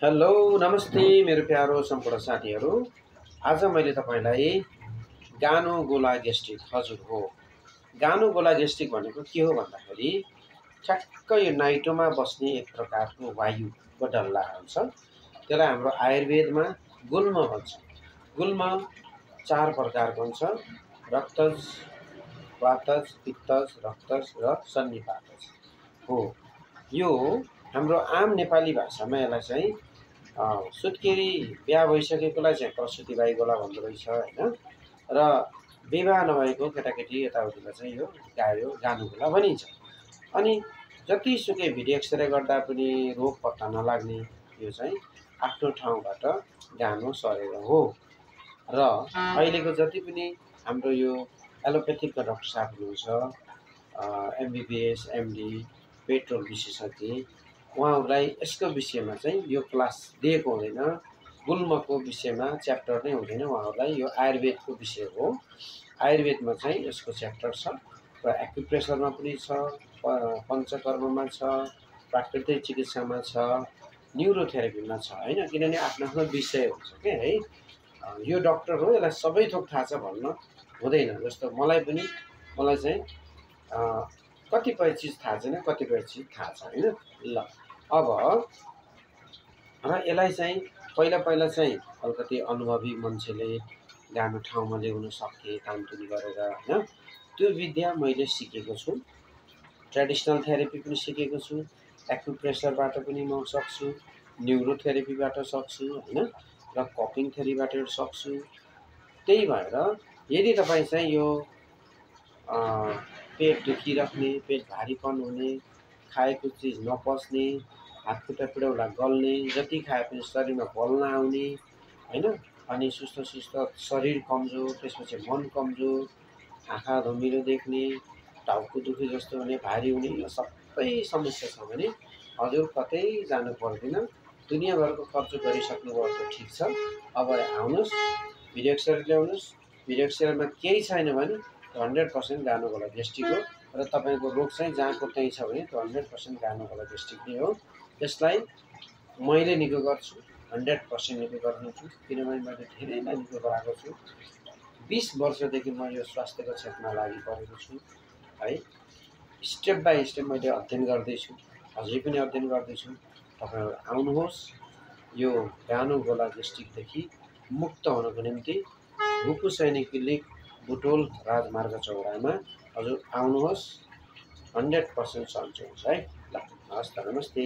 Hello नमस्ते मेरो प्यारो सम्पूर्ण साथीहरू। आज मैले तपाईलाई गानो गोला ग्यास्ट्रिक हजुर हो। गानो गोला ग्यास्ट्रिक भनेको के हो भन्दाखेरि ठ्याक्क यो नाइटोमा बस्ने एक प्रकारको वायुको डल्ला हुन्छ। त्यसलाई हाम्रो आयुर्वेदमा गुल्म भन्छ। गुल्म चार प्रकारको हुन्छ: रक्तज, वातज, पित्तज, रक्तज र सन्निपातज हो। यो हाम्रो आम नेपाली भाषामा यसलाई चाहिँ सुत्केरी बिहा भइसकेकोलाई चाहिँ प्रसुतिबाई गोला भन्दो रहेछ हैन। र विवाह नभएको केटाकेटी यताउतिलाई चाहिँ यो गानो गोला भनिन्छ। अनि जतिसुकै भिडियो एक्सरे गर्दा पनि रोग पत्ता नलाग्ने यो चाहिँ आफ्नो ठाउँबाट गानो सरेर हो। र अहिलेको जति पनि हाम्रो यो एलोपेथिकका डाक्टर साहब हुनुहुन्छ, एमबीबीएस, एमडी, पेट्रोल विशेषज्ञ, उहाँहरूलाई यसको विषयमा चाहिँ यो क्लास दिएको हुँदैन। गुल्मको विषयमा च्याप्टर नै हुँदैन उहाँहरूलाई। यो आयुर्वेदको विषय हो। आयुर्वेदमा चाहिँ यसको च्याप्टर छ र एक्युप्रेसरमा पनि छ, पञ्चकर्ममा छ, प्राकृतिक चिकित्सामा छ, न्युरोथेरापीमा छ हैन। किनभने आफ्नो आफ्नो विषय हुन्छ के है। यो डाक्टर हो, यसलाई सबै थोक थाहा छ भन्न हुँदैन। जस्तो मलाई चाहिँ कतिपय चिज थाहा छैन, कतिपय चिज थाहा छ हैन। ल अब र यसलाई चाहिँ पहिला चाहिँ अलिकति अनुभवी मान्छेले गानो ठाउँमा ल्याउन सक्थे तानतुन गरेर हैन। त्यो विद्या मैले सिकेको छु। ट्रेडिसनल थेरापी पनि सिकेको छु, एक्युप्रेसरबाट पनि म सक्छु, न्युरोथेरापीबाट सक्छु हैन, र कपिङ थेरापीबाट सक्छु। त्यही भएर यदि तपाईँ चाहिँ यो पेट दुखिराख्ने, पेट भारीपन हुने, खाएको चिज नपच्ने, हातखुट्टा पिडाउला गल्ने, जति खाए पनि शरीरमा बल नआउने हैन, अनि सुस्त शरीर कमजोर, त्यसपछि मन कमजोर, आँखा धमिलो देख्ने, टाउको दुखी जस्तो हुने, भारी हुने, यो सबै समस्या छ भने हजुर कतै जानु पर्दैन। दुनियाँभरको खर्च गरिसक्नुभयो त ठिक छ। अब आउनुहोस्, भिडियो एक्सरे ल्याउनुहोस्। भिडियो एक्सरेमा केही छैन भने 100% गानो गोला ग्यास्ट्रिक हो। र तपाईँको रोग चाहिँ जहाँको त्यही छ भने त्यो 100% गानो गोला ग्यास्ट्रिक नै हो। त्यसलाई मैले निको गर्छु, 100% निको गर्नेछु। किनभने मैले धेरैलाई निको गराएको छु। 20 वर्षदेखि म यो स्वास्थ्यको क्षेत्रमा लागि परेको छु है। स्टेप बाई स्टेप मैले अध्ययन गर्दैछु, अझै पनि अध्ययन गर्दैछु। तपाईँहरू आउनुहोस्, यो गानो गोला ग्यास्ट्रिकदेखि मुक्त हुनको निम्ति भुपु सैनिक क्लिनिक, बुटोल राजमार्ग चौडामा हजुर आउनुहोस्। 100% सन्चो हुन्छ है। ल हस् त, नमस्ते।